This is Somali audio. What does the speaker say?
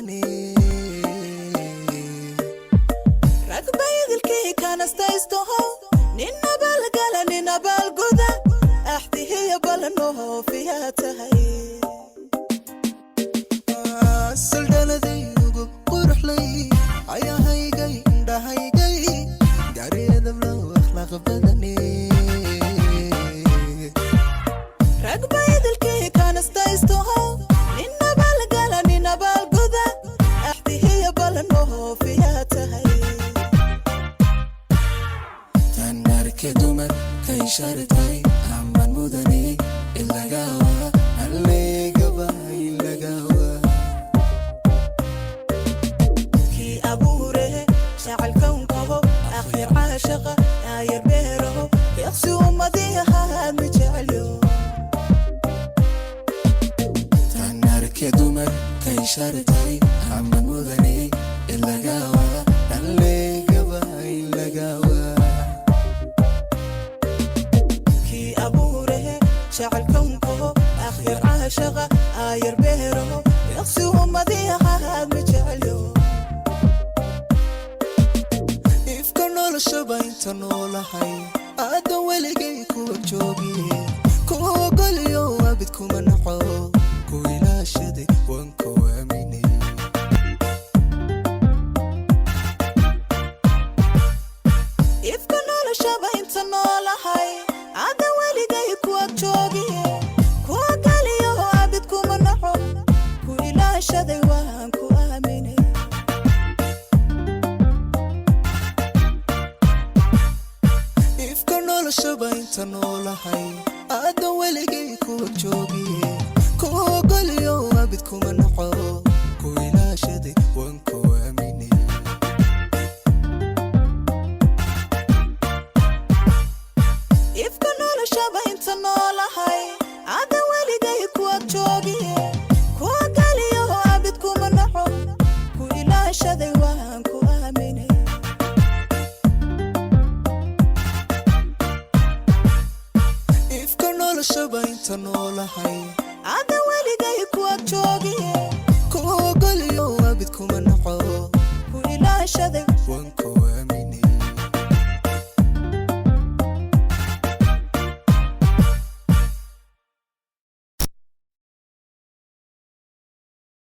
Badane. Ragba idilkii kanastaystoho, nin abaalgala, nin abaalguda, axdihiya balanoofiyaa tahay. Saldhaladaynugu quruxlay, ayahaygay, indhahaygay, gaariyadablow, akhlaaq badane. Ragba idilkii kanastaystoho, nin abaalgala, nin abaalguda, axdihiya balanoofiyaa tahay. Tan arke dumar kay shartay, aman mudane ilagawa allegaba ilagawa. Kii abuure jacelkownkaho, akhir caashaqa aayar beeraho, yaqsi ummadiyahaad ma jecelyo. Tan arke dumar kay shartay, aman mudane ilagawa allegaba ilagawa. Kii abuure jacelkownkaho, akhir caashaqa aayar beeraho, yaqsi ummadiyahaad ma jecelyo. Ifka noloshaba inta noolahay, aadan weligay kuwa joogiye, ku ogoliyo abid kuma naco, ku ilaashaday, waan ku aaminay. Ifka noloshaba inta noolahay, aadan weligay kuwa joogiye, kuwa galiyo abid kuma naco, ku ilaashaday, waan ku aaminay. Ifka noloshaba inta noolahay, aadan weligay kuwa joogiye, ku ogoliyo abid kuma naco, ku ilaashaday, waan ku aaminay. Ifka noloshaba inta noolahay, aadan weligay kuwa joogiye, kuwa galiyo abid kuma naco, ku ilaashaday, waan ku aaminay. Ifka noloshaba inta noolahay, aadan weligay kuwa joogiye, ku ogoliyo abid kuma naco, ku ilaashaday. Waan